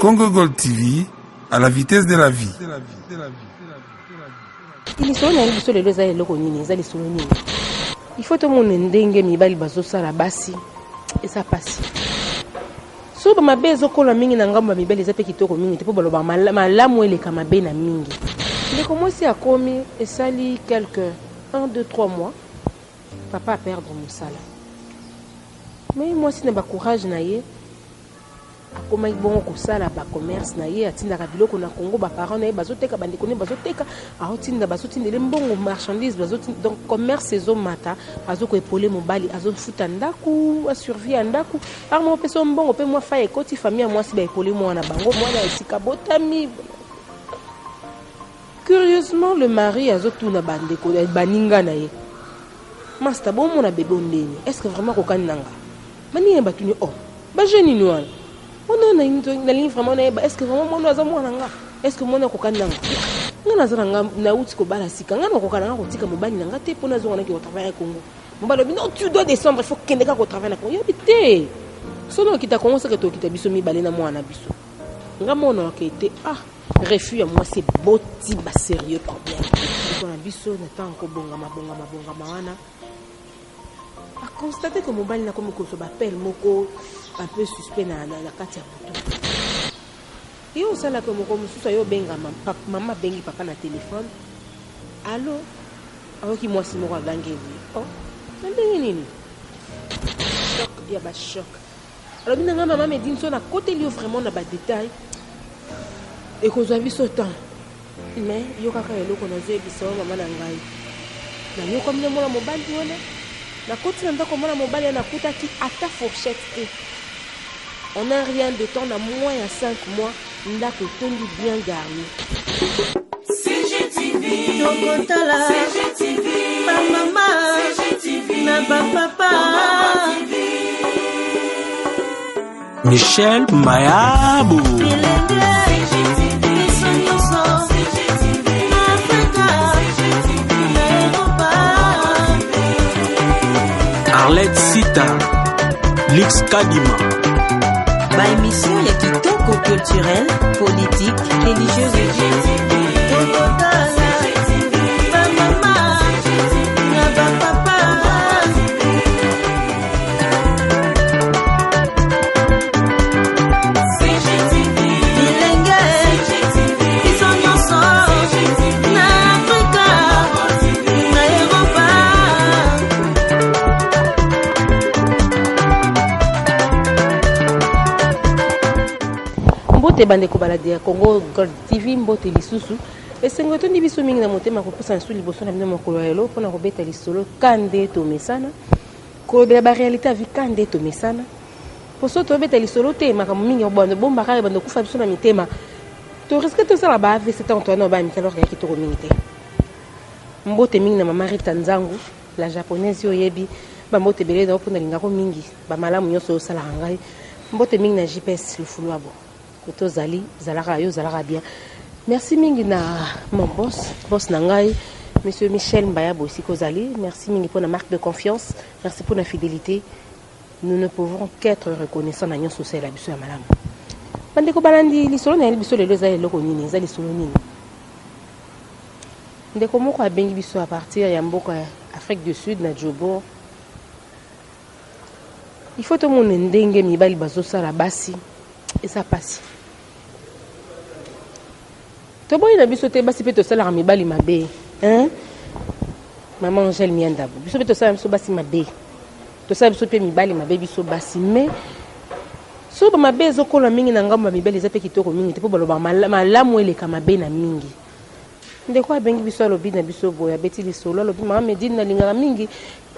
Congo Gold TV, à la vitesse de la vie. Lisolo na biso lelo eza eloko nini? Eza lisolo nini? Il faut tomona ndenge mibali bazosala basi, eza pasi. So ba mabe ezokola mingi na ngambo ya mibali, eza mpe kitoko mingi te, mpo baloba malamu eleka mabe na mingi. Ndeko mwasi akomi, esali quelque 1, 2, 3 mois, papa aperdre mosala. Mais mwasi na bacourage na ye akomaki bongo kosala bacommerce na ye, atindaka biloko na Congo, baparent na ye bazoteka, bandeko na ye bazoteka, aotinda, bazotindele mbongo, marchandise bazotinda. Donc commerce ezomata, azokoepole mobali, azofuta ndako, asurvie ya ndako. Par moko opesa mbongo mpe mwa fai ekoti famille ya mwasi, baepole mwana bango, mwana esika botami. Curieusement, le mari azotuna bandeko, baninga na ye: "Master, bomona bebe ndeni? Est ce que vraiment kokani na nga?" Baninga batuni: "Oh, bajeune nini wana wana? Nalingi vraiment nayeba, est ce que vraiment mwana aza mwana nga? Est ce que mwana akokani na nga? Nga naza na nga, nauti kobala sika, nga nakoka na nga kotika mobali na nga te mpo nazonga naki kotravaille ya Congo." Mobali alobi: "Non, tu dois descendre, il faut kende kaka kotravaille na Congo." Yobi te, soki okita Congo, seke tokita biso mibale na mwana biso. Nga mona oke te. Ah, refus ya mwasi eboti basérieux problème. Ndeko na biso, na ntango kobongama bongama bongama wana, aconstate ke mobali nakomi kozwa baappel moko un peu suspect na kati ya butu. Ye osalaka moko mosusu, aye obenga mama, abengi papa na telefone: "Allo?" Ayoki mwasi moko agangeli: "Oh, na ndenge nini?" Choc ya bachoc. Alobi na ngai: "Mama Medine, so nakoteli yo vraiment na badetail, ekozwa biso temps, mais yo kaka eloko nazoyebisa yo, mama na ngai, nayokwami na mwana mobali wana. Nakoti na ndako mwana mobali wana, nakutaki ata fourchette te. En un rien de temps, na moins ya 5 mois, ndako etondi bien garni." Tokotala bamama na bapapa. Michel Mayabu. Bilenge, biso nyonso na Afrika, na Eropa. Arlette Sita, Lix Kadima. Baémission ya kitoko, culturelle, politique, religieuse. Tokotala bamama na bapapa. Bilenge, biso nyonso na Afrika, na Eropa. Mbote bandeko baladi ya Congo Gold TV, mbote lisusu. Esengo etondi biso mingi na motema kopusa na liboso na bino mokolo ya lelo mpona kobeta lisolo ka nde tomesana, kolobela baréalité ya vie ka nde tomesana. Poso tobeta lisolo te, makambo mingi bando bombaka, bando kufa biso na mitema, torisque tosala ba AVC ntango towana baya misala ya kitoko mingi te. Mbote mingi na mama Rita Nzangu, la japonaise oyo oyebi, bambote ebele na mpona lingako mingi, bamalamu nyonso osalaka ngai. Mbote mingi na JPS Lufuluabo, kote ozali, ozalaka yo, ozalaka bien. Merci mingi na mon boss, boss na ngai, monsieur Michel Mbayabo, esika ozali. Merci mingi mpona marque de confiance, merci mpona fidélité. Nous ne pouvons qu'être reconnaissants na nyonso osalela biso ya malamu. Bandeko balandi, lisolo na yeli biso lelo eza eloko nini? Eza lisolo nini? Ndeko moko abengi biso à partir ya mboka ya Afrique du Sud, na Joburg. Il faut tomona ndenge mibali bazosala basi, eza pasi. Toboyi na biso te, basi mpe tosalaka mibali mabe, hein? Mama Angele Miandabo, biso mpe tosala biso basi mabe, tosala biso mpe mibali mabe biso basi. Mais so bamabe ezokola mingi na ngambo ya mibali, eza mpe kitoko mingi te, mpo baloba malamu eleka mabe na mingi. Ndeko abengi biso, alobi na biso boye, abeti lisolo, alobi: "Mama Medine, nalingaka mingi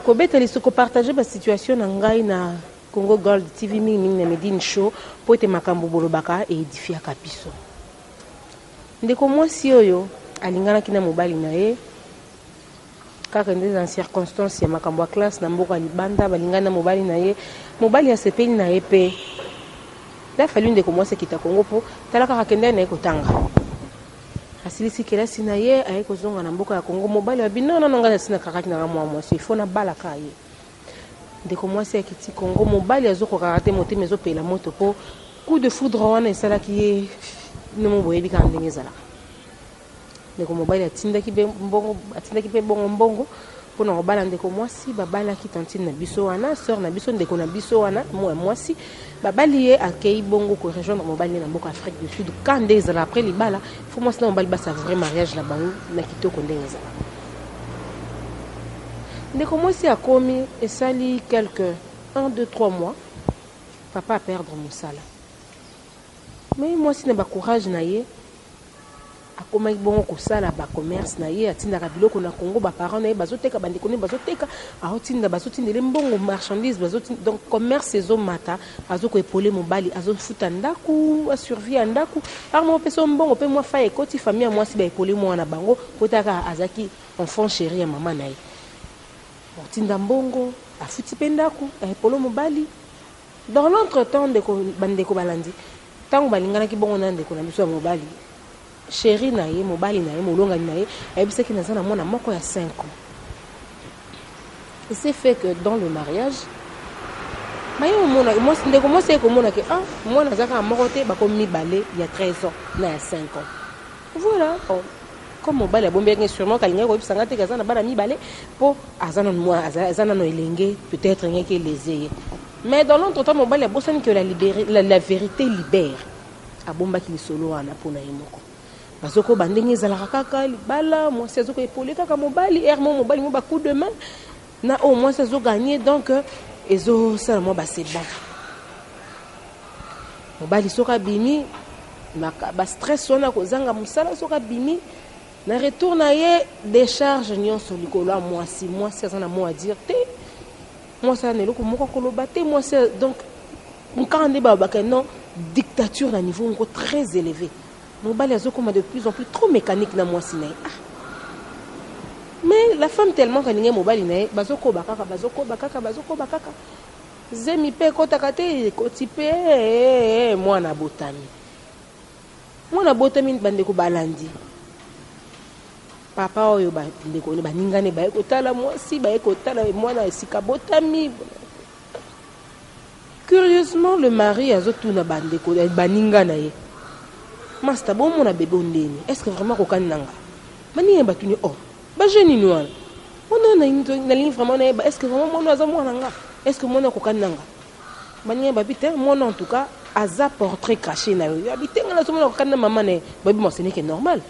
kobeta lisolo, kopartage basituation na ngai na Congo Gold TV, mingimingi na Medine Show, mpo ete makambo bolobaka eedifiaka biso." Ndeko mwasi oyo alinganaki na mobali na ye kaka nde na circonstance ya makambo ya classe na mboka libanda. Balingani na mobali na ye, mobali asepeli na ye mpe lafali. Ndeko mwasi akita Kongo mpo tala kaka, akende na ye kotanga, asilisi kelasi na ye, aye kozonga na mboka ya Kongo. Mobali abi: "Non, ngai asi nakakaki nanga mwa mwasi, ifo nabalaka ye." Ndeko mwasi akiti Kongo, mobali azokokaka te, motema ezopela moto mpo Coup de foudre wana esalaki ye bino boyebi kaka ndenge ezalaka. Ndeko mobali atindaki mpe mbongo, atindaki mpe bongo mbongo mpona kobala ndeko mwasi. Babalaki tantine na biso wana, sœur na biso, ndeko na biso wana ya mwasi. Babali ye, akei bongo korejoindre mobali na mboka Afrique du Sud. Ka nde ezala après libala, fo mwasi na mobali basavourer mariage na bango na kitoko ndenge ezala. Ndeko mwasi akomi, esali quelque 1, 2, 3 mois, papa aperdre mosala. Mais mwasi na bacourage na ye akomaki bongo kosala bacommerce na ye, atindaka biloko na Congo, baparent na ye bazoteka, bandeko na ye bazoteka, aotinda, bazotindele mbongo, marchandise bazotinda. Donc commerce ezomata, azokoépauler mobali, azofuta ndako, asurvie ya ndako. Armo opesa mbongo mpe mwa fa ekoti famille ya mwasi, baépauler mwana bango po taka azalaki enfant chéri ya mama na ye. Otinda mbongo, afuti mpe ndako, aépauler mobali. Dans l'entretemps, ndeko, bandeko balandi, ntango balinganaki bongo na ndeko na biso ya mobali, chéri na ye, mobali na ye, molongani na ye, ayebisaki: "Naza na mwana moko ya 5 ans." Et c'est fait que dans le mariage baye omona ndeko mwasi aye komona ke ah, mwana aza kaka moko te, bakomi mibale, ya 13 ans na ya 5 ans. Voilà. Bon, comme mobali abombelaki, sûrement kalingaki koyebisanga te aza na bana mibale, mpo aza nano mwa, aza nano elenge, peut-être ngaki eleze ye. Mais dans l'entretemps, mobali abosani que la vérité libère. Abombaki lisolo wana mpona ye moko. Bazokoba ndenge ezalaka kaka libala, mwasi azokoépauler kaka mobali, ere mo mobali mo bacoup de main na oyo mwasi azogagner, donc ezosala mwa base. Bon, mobali soki abimi, bastress wana, kozanga mosala, soki abimi na retour na ye, décharge nyonso likolo ya mwasi. Mwasi aza na mot à dire te, mwasi aza na eloko moko akoloba te. Mwasi donc nkaka nde balobaka non, dictature na niveau moko très élevé. Mobali azokoma de plus en plus trop mécanique na mwasi na ye. Ah, mais la femme, tellement kalingi mobali na ye, bazokoba kaka, bazokoba kaka, bazokoba kaka. Zemi mpe ekɔtaka te, ekoti mpe, mwana abotami. Mwana abotami, bandeko balandi, papa oyo, bandeko baningani baye kotala mwasi, baye kotala mwana esika botami. Curieusement, le mari azotuna bandeko baninga na ye: "Master, bomona bebe ndeni? Est ce que vraiment kokani na nga?" Baninga batuni: "Oh, bajeune nini wana? Wana nalingi vraiment nayeba, est ce que vraiment mwana aza mwana nga? Est ce que mwana akokani na nga?" Baninga babi: "Te, mwana en tout cas aza portrait caché na yo." Abi: "Te, nga nazomona akokani na mama na ye." Babi: "Bon, ce n'est que normal,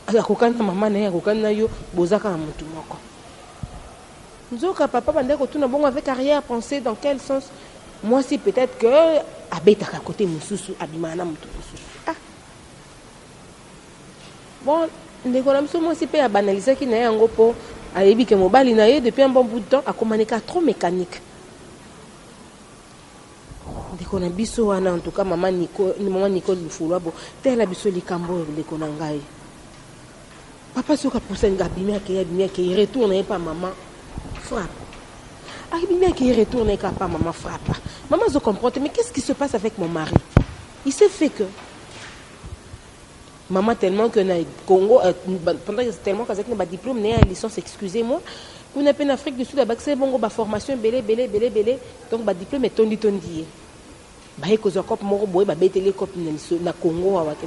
akokani na mama na ye, akokani na yo, boza kaka motu moko." Nzoka papa bandaki kotuna bongo avec arrière pensée dans quel sens? Mwasi peut-être que abetaka kote mosusu, abimaka na motu mosusu. Ah bon, ndeko na biso mwasi mpe abanalisaki na ye yango, mpo ayebi ke mobali na ye depuis un bon bout de temps akomani ka trop mécanique. Ndeko na biso wana, en tout cas mama Nico, mama Nicole Lufulwabo, tala biso likambo oyo. Ndeko na ngai, papa soki apusani, abimi, akei, abimi, akei, retour na ye pa mama, frappe. Abimi, akei, retour na ye kaka pa mama, frappe. Mama azocomprendre: "Mais qu'est-ce qui se passe avec mon mari?" Il s'est fait que maman, tellement que na Congo, pendant tellement qu'azalaki na badiplôme na ye ya licence, excusez-moi, kuna mpe na Afrique du Sud abakisa bongo baformation ebele ebele ebele ebele, donc badiplôme etondi tondi ye. Baye kozwa cope moko boye, babeteli cope na Congo awa ke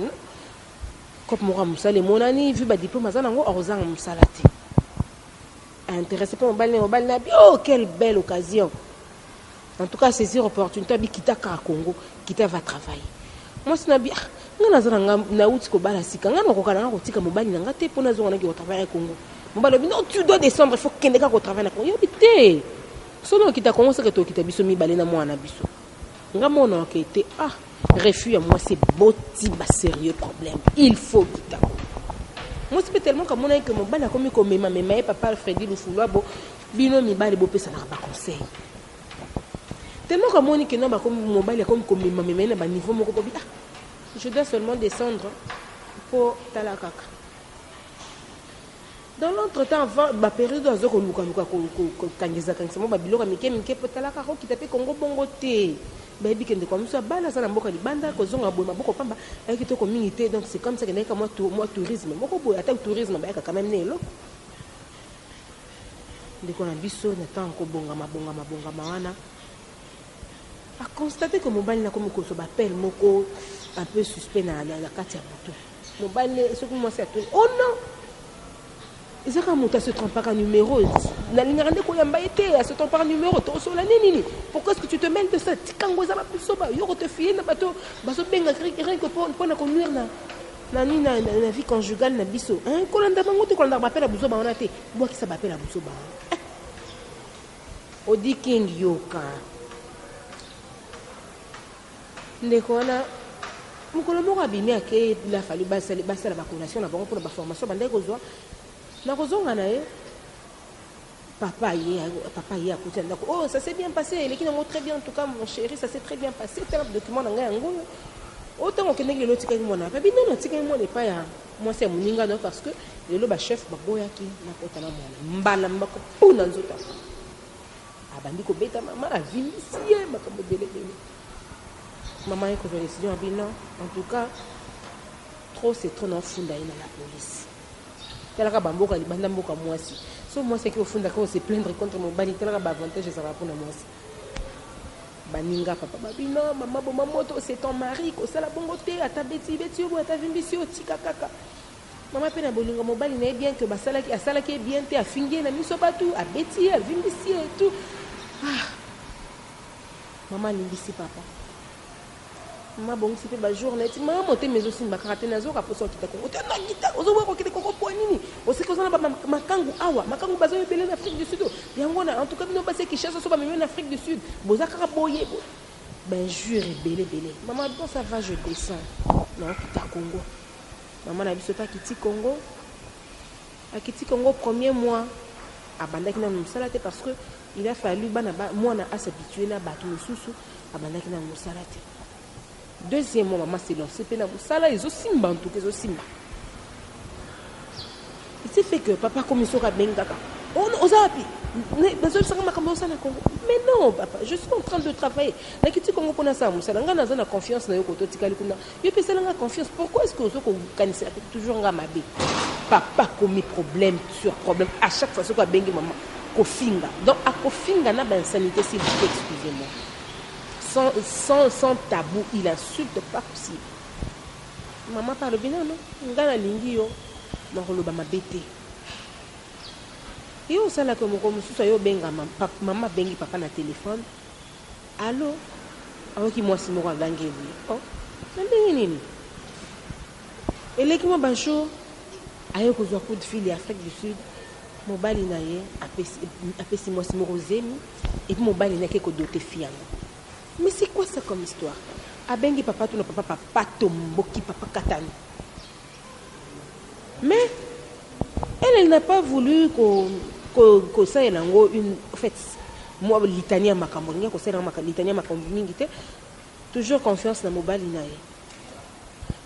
cope moko ya mosala emonani, vu badiplôme aza nango, akozanga mosala te. Intéressé mpe mobali na mobali na bi: "Oh, quelle belle occasion! En tout cas, saisir opportunité." Abi: "Kita kaka Congo, kita, va travailler." Mwasi na bi: "Ah, nga naza na nga, nauti kobala sika, nga nakoka na nga kotika mobali na nga te mpo nazonga naki kotravailler Congo." Mobali obi: "Non, tu dois descendre, il faut kende kaka kotravailler na Congo." Yobi te, soki okita Congo, seke tokita biso mibale na mwana biso, nga mona oke te. Ah, refus ya mwasi eboti basérieux problème. Il faut kita Congo. Mwasi mpe, tellement kamonaki ke mobali akomi komemamema ye, papa Fredi Lufulwabo, bino mibali bopesanaka baconseil, tellement kamoni ke no, bakomi, mobali akomi komemamema ye na baniveau moko bobi: "Ah, je dois seulement descendre mpo tala kaka." Dans l'entretemps, avant bapériode, aza kolukaluka, kokangisa-kangisa mo babiloko ya mike mike mpo tala kaka okita mpe Kongo bongo te. Bayebi ke ndeko ya mosu abala aza na mboka libanda, kozonga boye maboko pamba, ayaki toko mingi te. Donc c'est comme ça kendaki mwa tourisme moko boye, ata tourisme bayaka quand même na eloko. Ndeko na biso na ntango kobongama bongama bongama wana, A constater que mobali na akomi kozwa ba appel moko un peu suspect na, na, na kati ya butu. Mobali soki mwasi atuni, oh non, eza kaka moto ase trompaka numero, nalingaka nde koyamba ye te, ase trompaka numero, tokosola nini nini, pourquoi est-ce que tu te mêles de ça? Tika yango, eza babiso ba yo kote fiye na bato bazobenga rien que mpo na konuire na na nini na, na, na vie conjugale na biso, hein? Kolanda bango te, kolanda bapela buzoba wana te, bwakisa bapela buzoba wana. Odi King yoka ndeko wana mokolo moko abimi ake la fali basala basala ba collation na bango mpona ba formation bandaki kozwa na kozonga na ye. Papa ye, papa ye akuti na ndako. Oh, ça s'est bien passé, eleki nango très bien, en tout cas mon chéri, ça s'est très bien passé. Tala document na ngai yango oyo. Oyo ntango okendaki lelo otikaki mwana wapi? Abi nano atikaki mwana epai ya mwasi ya moninga no, parce que lelo bachef baboyaki nakota na mwana mbala mbako mpona nzoto. Abandi kobeta mama, avimbisi ye makambo ebele ebele. Mama ye kozwa décision, abi non, en tout cas trop c'est trop, naofunda ye na la police. Talaka bamboka libanda, mboka mwasi so mwasi aki ofundaka ose plaindre contre mobali, talaka baavantage ezalaka mpona mwasi. Baninga papa babi non, mama boma moto, c'est ton mari, kosala bongo te, ata beti beti yo boye, ata vimbisi yo, tika kaka. Mama mpe na bolingo mobali na ye, bien que basalaki, asalaki ye bien te, afingi ye na miso bato, abeti ye, avimbisi ye et tout. Ah, mama alimbisi papa, mama abongisi mpe bajour na ye ti mama motema ezosimba kaka te. Nazoka mposa okita Kongo te, nakita ozoboya kokende Kongo po nini? Oseki oza na bamakangu awa, makangu baza ebele na Afrique du Sud. Yango na en tout cas bino basi ya Kinshasa, so bamemi na Afrique du Sud, boza kaka boye bainjure ebele ebele. Mama, bon, ça va, je descends, naokita Kongo. Mama na biso mpe akiti Kongo, akiti Kongo. Premier mois abandaki nano mosala te, parce que il a fallu bana ba, mwana as'habitue na bato mosusu. Abandaki nano mosala te. Deuxième mois, mama se lance mpe na mosala, ezosimba, en tout cas ezosimba. Il s'est fait que papa akomi soki abengi kaka: oza wapi? Bazoyebisanga makambo osala na Congo. Mais non papa, je suis en train de travailler, nakiti Congo mpona asala mosala. Ngai naza na confiance na yo, koto otikali kuna, yo mpe esalanga confiance. Pourquoi est ce que ozo kokanisela toujours nga mabe? Papa akomi problème sur problème. À chaque fois soki abengi mama, kofinga, donc akofinga na bainsanité, s'il vous plaît, excusez-moi, sans tabou, il insulte pas possible. Mama mpe alobi: nano ngai nalingi yo, nakoloba mabe te. Ye osalaka moko mosusu aye obenga mama, abengi papa na telefone: allo. Ayoki mwasi moko agangeli ye. Oh, na ndenge nini? Eleki mwa bajour, aye kozwa coup de fil ya Afrique du Sud. Mobali na ye apesi mwasi moko zemi, et puis mobali na ye ake kodoter fille yango. Mais c'est quoi ça comme histoire? Abengi papa, tuna papa, papa tomboki, papa katani. Mais elle, elle n'a pas voulu kosalela yango une, en fait mwa litanie ya makambo, alingi kosalela litanie ya makambo mingi te, toujours confiance na mobali na ye.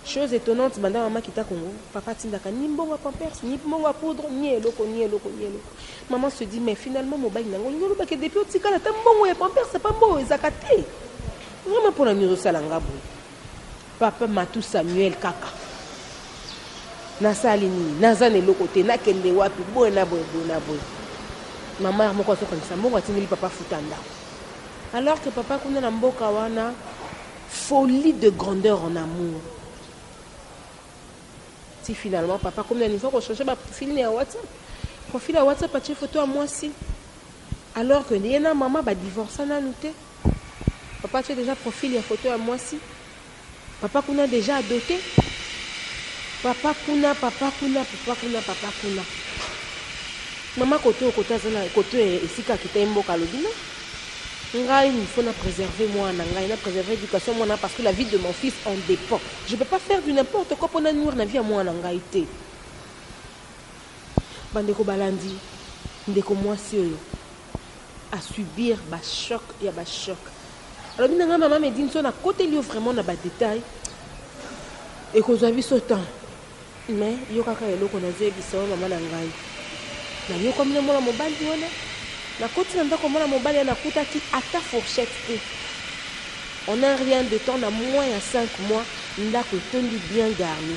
Chose étonnante, banda mama kita Kongo, papa atindaka ni mbongo ya Pampers, ni mbongo ya poudre, ni eloko, ni eloko, ni eloko. Maman se dit: mais finalement mobali nango olingi olobake depuis otikala, ata mbongo ya Pampers pa mbongo ezaka te, vraiment mpona nini ozosala nga boye? Papa Matu Samuel kaka nasali nini? Naza na eloko te, nakende wapi? Boye na boye, boye na boye. Mama moko azokanisa mbongo atindeli papa futa ndako, alors que papa kuna na mboka wana, folie de grandeur en amour. Ti finalement papa komi na niveau kochange baprofil ya WhatsApp, profil ya WhatsApp atie photo ya mwasi, alors que ye na mama badivorça nanu te. Papa atie déjà profil ya photo ya mwasi. Papa kuna déjà adoté, papa kuna, papa kuna, papa kuna, papa kuna. Mama kote oyo, kote aza na kote esika akita ye mboka, alobi: non, ngai il faut na préserver mwana ngai, na préserver éducation mwana, parce que la vie de mon fils en dépend. Je peux pas faire du n'importe quoi mpona nuire na vie ya mwana ngai te. Bandeko balandi, ndeko mwasi oyo asubir bachoc ya bachoc. Alobi na ngai: mama Medine, so nakoteli yo vraiment na badetail, ekozwa biso temps, mais yo kaka eloko nazoyebisa yo, mama na ngai, nayokwami na mwana mobali wana. Nakoti na ndako mwana mobali wana, nakutaki ata fourchette te. En un rien de temps, na moins ya 5 mois, ndako etondi bien garni.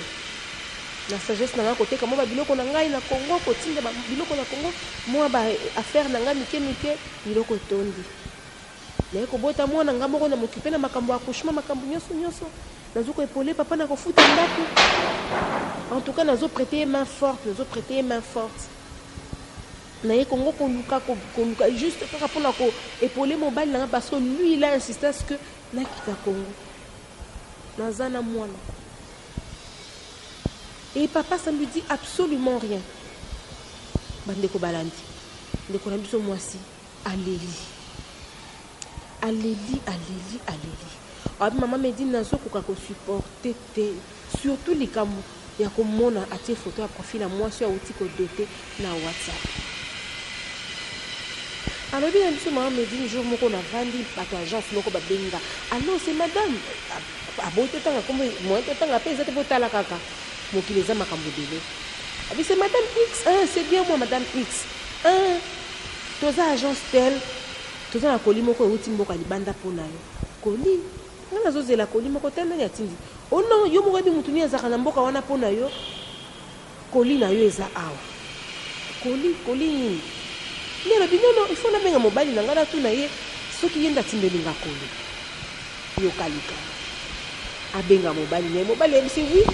Na sagesse na ngai, koteka mwa babiloko na ngai na Congo, kotinda biloko na Congo, mwa baaffaire na ngai mike mike, biloko etondi. Naye kobota mwana nga moko na m'occuper na makambo ya accouchement, makambo nyonso nyonso. Nazo ko epauler papa na kofuta ndako. En tout cas nazo prêter ye main forte, nazo prêter ye main forte. Naye Congo koluka koluka juste kaka pona ko epauler mobali na nga parce que lui il a insisté à ce que nakita Congo. Naza na mwana. Et papa ça ne lui dit absolument rien. Bandeko balandi. Ndeko na biso mwasi aleli. Aleli, aleli, aleli. Abi mama Medine nazokoka ko supporter te. Surtout likambo ya komona atie photo ya profil ya mwasi oyo awuti ko doter na WhatsApp. Alobi na biso mama Medine jour moko navandi bato ya agence moko babengi nga. Allo c'est madame. Aboyi totanga kombo moyen totanga pe eza te botala kaka. Mokili eza makambo ebele. Abi c'est madame X, hein, c'est bien moi madame X. Hein, toza agence tel, toza na colis moko ewuti mboka libanda po na yo. Colis? Nga nazo zela colis moko te nani atindi? Oh non, yo moko oyebi mutu nini azalaka na mboka wana po na yo? Colis na yo eza awa. Colis? Colis nini? Nde alobi non non, il faut nabenga mobali na nga natuna ye soki ye nde atindeli nga colis. Yoka likambo. Abenga mobali na ye, mobali ayebisi oui.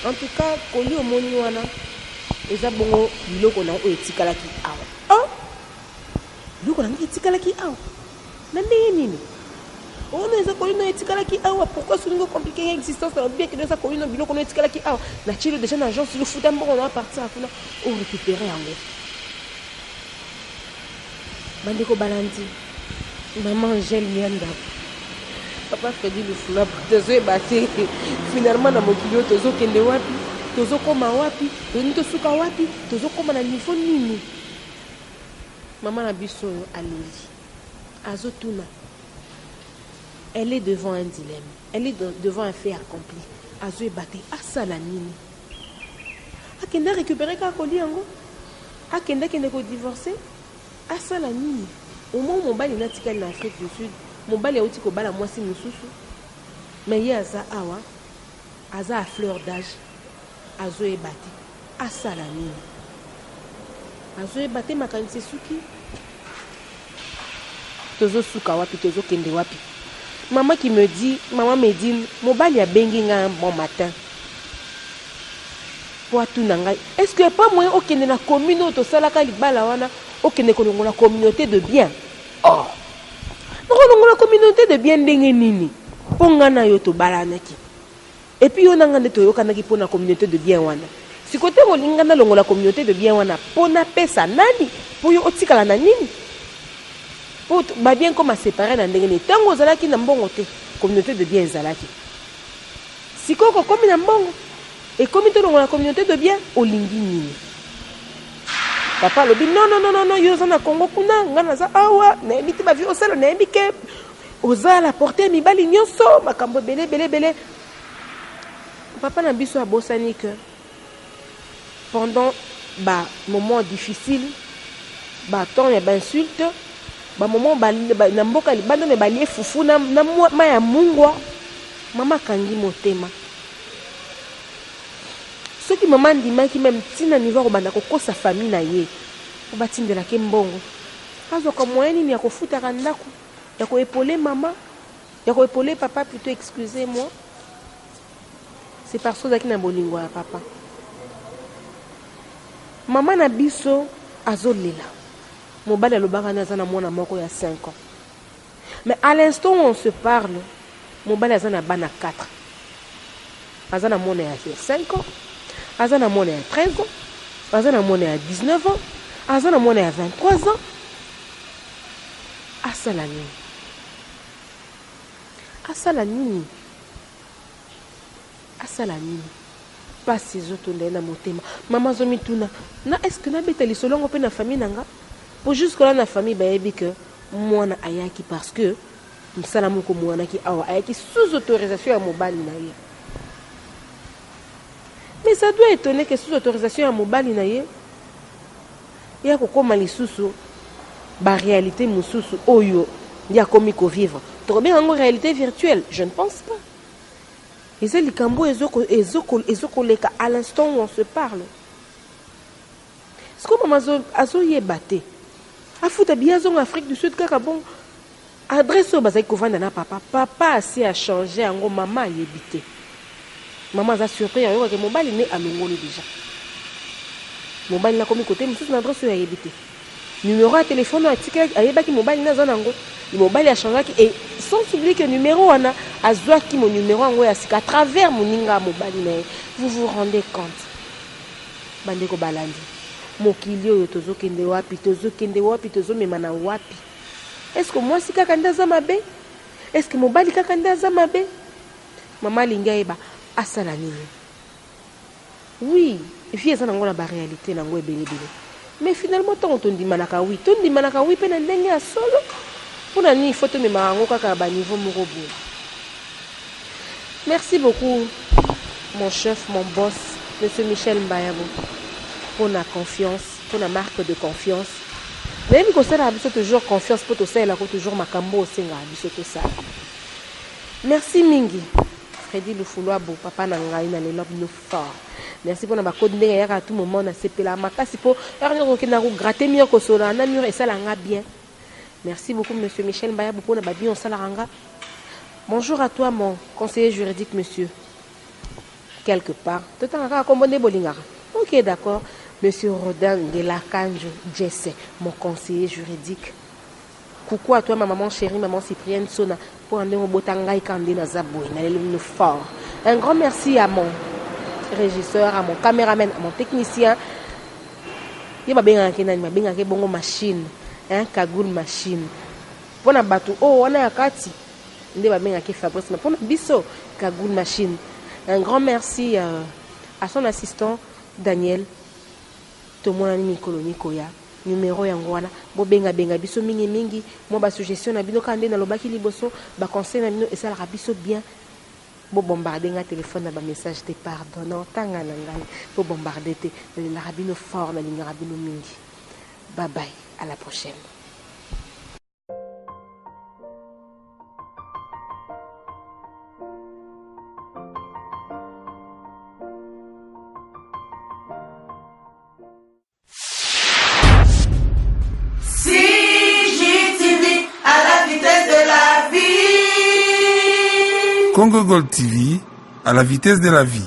En tout cas, colis omoni wana eza bongo biloko na yo oyo etikalaki awa. Oh! Biloko na ngai etikalaki awa? Na ndenge nini? Oh non, eza colis no etikalaki awa. Pourquoi solingi o compliquer nga existence na bien que eza colis no biloko no etikalaki awa. Na tieli yo dejà na agence yo futa mbongo na partir ya kuna o récupérer yango. Bandeko balandi Maman Angèle Mianda Papa Freddy Lufula tozoyeba te finalement na mokili oyo tozokende wapi tozokoma wapi tolingi tosuka wapi tozokoma na niveau nini mama na biso oyo aleli azotuna elle est devant un dilemme elle est devant un fait accompli azoyeba te asala nini akende récupérer kaka koli yango akende akende kodivorce asala nini au moins mobali na atikali na Afrique du Sud mobali auti kobala mwasi mosusu mais ye aza awa aza à fleur d'âge azoyeba te asala nini azoyeba te makanisi esuki tozosuka wapi tozokende wapi mama qui me dit mama Medine mobali abengi nga un bon matin po atuna ngai est ce que pas moyen okende na commune oyo tosalaka libala wana okende kolongola communauté de bien oh nakolongola communauté de bien ndenge nini mpo ngai na yo tobalanaki et puis yo na ngai nde toyokanaki mpo na communauté de bien wana sikoyo ntango olingi ngai nalongola communauté de bien wana mpo napesa nani mpo yo otikala na nini mpo babien koma séparé na ndenge nini ntango ozalaki na mbongo te communauté de bien ezalaki sikoyo kokomi na mbongo ekomi tolongola communauté de bien olingi nini papa alobi non non non non yo oza na Congo kuna ngai naza awa nayebi te bavie osala nayebi ke oza la porte ya mibali nyonso makambo ebele ebele ebele papa na biso abosani ke pendant ba moment difficile ba temps ya bainsulte ba moment ba, ba, na mboka libanda me balie fufu na, na mai ya mungwa mama akangi motema soki mama andimaki meme ntina niveau akobanda kokosa famille na ye po batindelaki mbongo azwaka moyen nini ya kofutaka ndako ya koepole mama ya koepole papa plutôt excusez moi c'est parce que ozalaki na bolingo ya papa mama na biso azolela mobali alobaka na aza na mwana moko ya 5 ans mais à l'instant où on se parle mobali aza na bana 4 aza na mwana ya 5 ans aza na mwana ya 13 ans aza na mwana ya 19 ans aza na mwana ya 23 ans asala nini asala nini asala nini mpasi ezotonda ye na motema mama azomituna na est-ce nabeta lisolo yango mpe na famille na nga po jusque là na famille bayebi ke mwana ayaki parce que mosala moko mwanaki awa ayaki sous autorisation ya mobali na ye mais ça doit étonner que sous autorisation ya mobali na ye ya kokóma lisusu baréalité mosusu oyo nde akomi kovivre tokobenga yango réalité virtuelle je ne pense pas eza likambo ezokoleka à l'instant où on se parle sikoyo mama azoyeba te afuta biye azonga Afrique du Sud kaka bon. Adresse oyo bazalaki kovanda na papa, papa asi a changer yango mama ayebi te. Mama aza surpris ayoka ke mobali ne alongoli dejà. Mobali ne akomi kote mosusu na adresse oyo ayebi te. Numero ya telephone oyo atikaki ayebaki mobali ne aza na yango, mobali a changeaki et sans oublier que numero wana azuaki mo numero yango ya sika à travers moninga ya mobali na ye. Vous vous rendez compte? Bandeko balandi, mokili oyo tozokende wapi? Tozokende wapi? Tozomemana wapi? Est ce que mwasi kaka nde aza mabe? Est ce que mobali kaka nde aza mabe? Mama alingi ayeba asala nini? Oui, vie eza nango na ba realite nango ebele ebele. Mais finalement tango tondimanaka oui, tondimanaka oui pe na ndenge ya solo. Pona nini il faut tomemaka yango kaka ba niveau moko boye? Merci beaucoup mon chef, mon boss, monsieur Michel Mbayabo pona confiance, pona marque de confiance. Nayebi kosalaka biso toujours confiance po tosalelaka toujours makambo osengaka biso tosala. Merci mingi Freddy Lufuluabo papa na ngai na lela bino fort. Merci pona ba code ndenge eyaka à tout moment na sepela makasi po heure nyonso okenda ko gratter mur kosolola na mur esala nga bien. Merci beaucoup monsieur Michel Mbayabu pona ba bien osalaka nga. Bonjour à toi mon conseiller juridique monsieur. Quelque part totanga kaka kombo nde bolingaka. Ok d'accord monsieur Rodin Ngelakanjo Jesse mon conseiller juridique. Coucou à toi ma maman chérie, maman Cyprienne Sona, pour ndenge obota ngai kaka nde naza boye, naleli bino fort. Un grand merci à mon régisseur, à mon cameraman, à mon technicien. Ye babengaka nani? Babengaka bongo machine, hein, cagoule machine. Pona bato oyo wana ya kati nde babengaka Fabrice, mais pona biso cagoule machine. Un grand merci à son assistant Daniel. Tomonani mikolo mikoya. Numero yango wana, bobenga benga biso mingi mingi, mwa ba suggestion na bino kaka nde nalobaki liboso, ba conseil na bino esalaka biso bien. Bo bombarder nga telephone na ba message te pardon, na otanga na ngai, bo bombarder te, nalelaka bino fort, nalingaka bino mingi. Bye bye, à la prochaine. CGTV à la vitesse de la vie. Congo Gold TV à la vitesse de la vie.